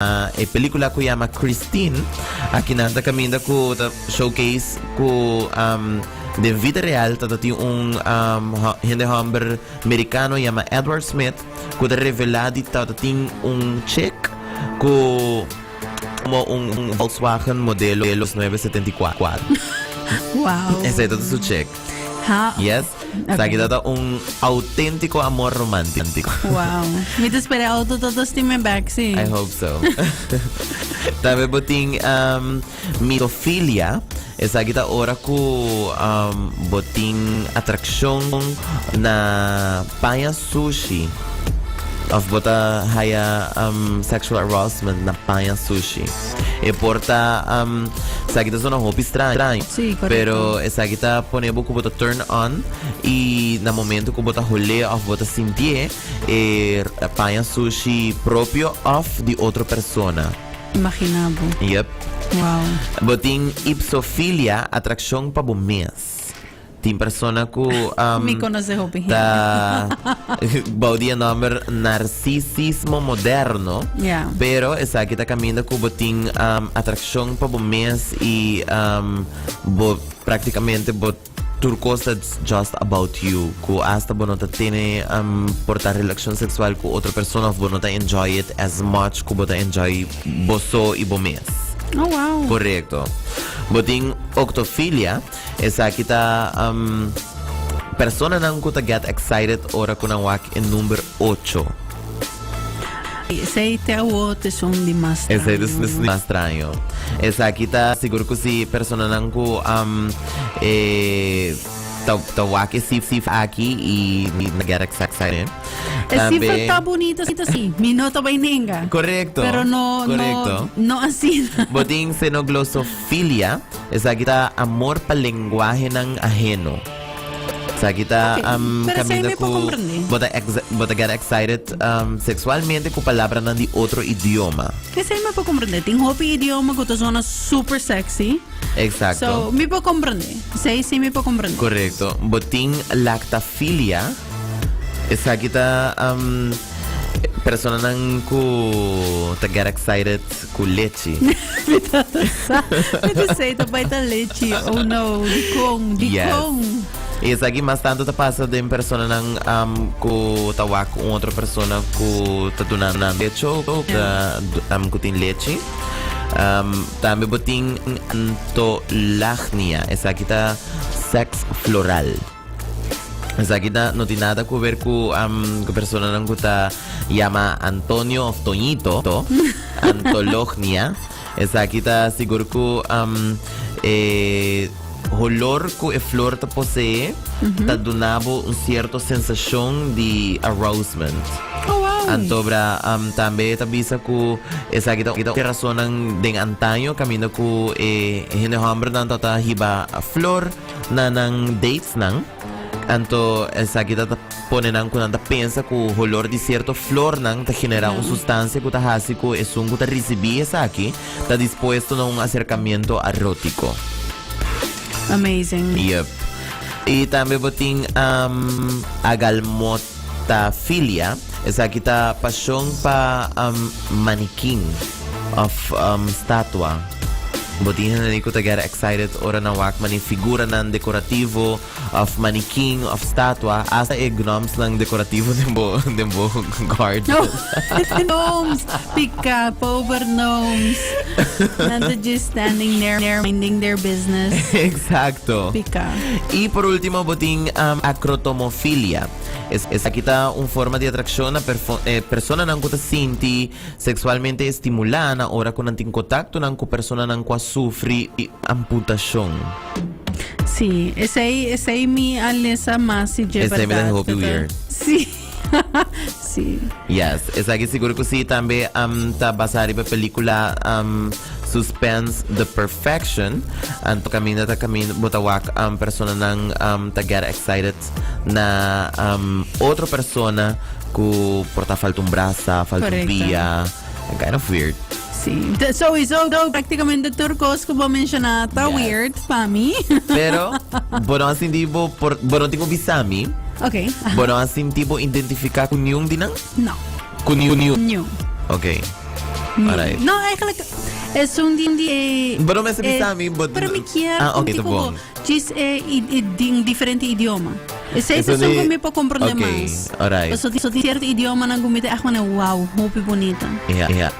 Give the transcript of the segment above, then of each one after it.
E pelicula cu yama Christine, aki nan ta caminda cu ta showcase cu den vida real ta tin un hende homber mericano yama Edward Smith cu ta revela di ta tin un chick cu como un Volkswagen modelo 974. Wow. Esey ta su chick. Ha. Yes. Okay. Esaki ta ta un auténtico amor romántico. Wow. Mi ta spera auto ta ta stima back, sí. I hope so. Tambe bo tin um, mitofilia. Esaki ta ora ku um, bo tin atraccion na paña sushi. Of bo ta haya um, sexual arousement na paña sushi. E por ta um, esaki ta zona hopi straño. Sí, correcto. Pero esaki ta pone bo ku bo ta turn on i na momento ku bo ta holé of bo ta sintié e paña sushi propio of di otro persona. Imagina bo. Yep. Wow. Bo tin ipsofilia, atrakshon pa bo mes. Tin persona ku um, Mi konosé hopi hende. ta bou di e nòmber narsisismo moderno. Ja. Pero esaki ta kaminda ku bo tin um, atrakshon pa bo mes i um, bo praktikamente bo tur kos ta just about you. Ku asta bo no ta tene um, por ta relashon seksual ku otro persona of bo no ta enjoy it as much ku bo ta enjoy bo so i bo mes. Oh, wow. Korekto. Bo tin oktofilia. Esaki ta um, personanan ku ta get excited ora ku nan wak e number ocho. Esei te awo te son di mas Esei straño. te mas straño. Esaki ta sigur ku si personanan ku um, e, ta, ta wak e sif aki i i get excited. E Tambe- sifra ta bonita si. Mi no ta bai nenga. Correcto. Pero no, Correcto. no, no asina. Bo tin xenoglosofilia. Esaki ta amor pa lenguahenan aheno. Esaki ta Ok, um, pero esei kaminda mi por ku komprendé. bo ta ex- bo ta get excited um, seksualmente ku palabranan di otro idioma. Esei mi por komprendé. Tin hopi idioma ku ta zona super sexy. Exacto. So, mi por komprendé. Esei sí mi por komprendé. Korekto. Bo tin lactafilia. Esaki ta um, personanan ku ta get excited Ku lechi. Mi tata sa. Mi ta say ta bai ta lechi. Oh no. Dikon? Yes. Dikon? I esaki mas tanto ta pasa den personanan um, ku ta wak un otro persona ku ta duna nan lecho o ta um, ku tin lechi. Um, tambe bo tin antolagnia. Esaki ta sex floral. Esaki ta no tin nada ku ver ku um, ku personanan ku ta yama Antonio of Toñito, Antolognia. Esaki ta sigur ku um, e holor ku e flor ta posee ta duna bo un cierto sensashon di arousement. Oh, wow. Antobra um, tambe ta bisa ku esaki ta e rasonnan den antaño kaminda ku e hende hòmbernan ta ta hiba flor Na nan datesnan, anto esaki ta ta pone nan ku nan ta pensa ku holor di sierto flornan ta generá un sustansia ku ta hasi ku esun ku ta risibí esaki ta dispuesto na un aserkamiento arótiko. Amazing. Yep. I tambe bo tin agalmotafilia, esaki ta pashon pa manikin òf statua. Bo tin hende ku ta get excited ora nan wak mani figuranan dekorativo òf manikin òf statua, asta e gnomesnan dekorativo den bo den bo garden. Gnomes! Pika, pober gnomes. Nan ta just standing there minding their business. Exacto. Pika. I por ultimo bo tin acrotomofilia. Esaki ta un forma di atrakshon na personanan ku ta sinti Sexualmente estimulá na ora ku nan tin kontaktonan ku personanan ku a sufri amputashon. Sí, esei, esei mi a lesa mas si dje Esei mi ta berdad. hopi weird. Sí. Sí. Yes, esaki sigur ku sí tambe um, ta basá riba pelikula um, suspense The Perfection. Anto kaminda ta kaminda bo ta wak um, personanan um, ta get excited na um, otro persona Ku por ta falta un brasa, falta un Correcto. pia. Kind of weird. Sí. Te- Sowieso, prácticamente tur kos ku bo menshoná ta Yes. weird pa mi. Pero, bo no a sinti bo por, bo no tin ku bisa mi. Ok. Bo no a sinti bo identifiká ku niun di nan? No. Ku niun. Niun. Ok. Alright. No, eigenlijk esun di di e Pero mester bisa mi, but- Pero mi kier Ah, okay, contigo ta bon. djis e i i den diferente idioma. Esei Eso ta esun di- ku mi por comprende okay, mas. alright. Paso tin cierto idiomanan ku mi ta echt manera wow, hopi bunita. Ja, ja.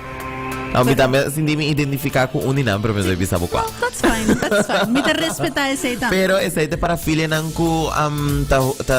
No, mi tambe sinti mi identifica cu un di nan, pero mi no bisa bo cua. No, that's fine, that's fine. Mi ta respeta esei tambe. Pero esei ta parafilianan cu um, ta, ta.